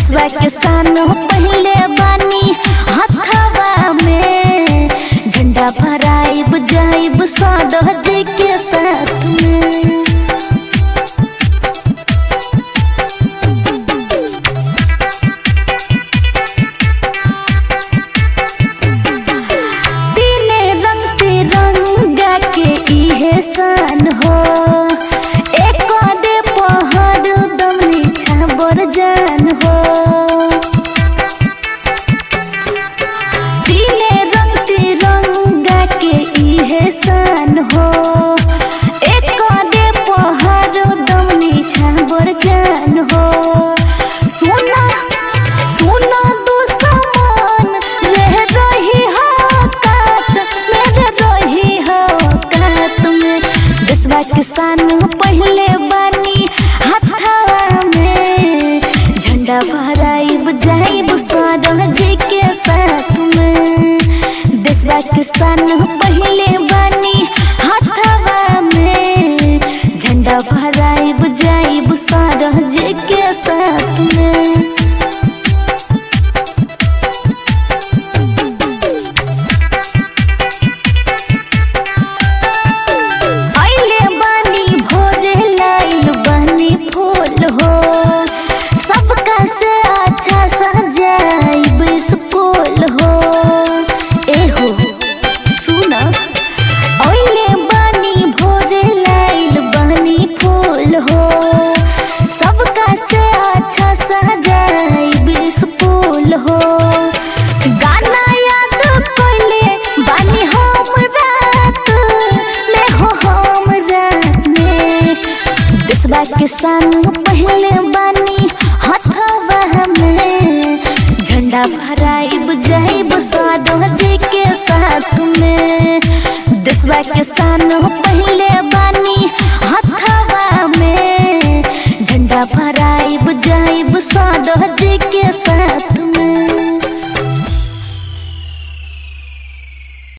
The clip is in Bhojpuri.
देशवा के शान पहले बानी हथवा में, झंडा फहराइब जाइब सर जी के साथ में। तीने रंग तिरंगा के इहे शान हो, एक पहर दम निछावर जान हो। तीने रंग तिरंगा के इहे शान हो, एक पहर दम निछावर जान हो। सोना सोना दुश्मन रह रही हो कात, मेरे रही हो कात में। देशवा के शान पहले बानी हथवा में, झंडा फहराइब जाइब सर जी के साथ में। देशवा के शान पहले बानी हथवा में, झंडा फहराइब जाइब सर जी के साथ में। आइले बानी भोरे लाइल बानी फूल हो, सबका से अच्छा सजाइब स्कूल हो। एहो सुन, आइले बानी भोरे लाइल बानी फूल हो, सबका से अच्छा सजाइब स्कूल हो। गाना याद पहले बानी हम रात में हो, हम रात में। देशवा के शान पहले बानी हथवा में, झंडा फहराइब जाइब सर जी के साथ में। देशवा के शान पहले बानी हथवा में, झंडा फहराइब जाइब सर जी के साथ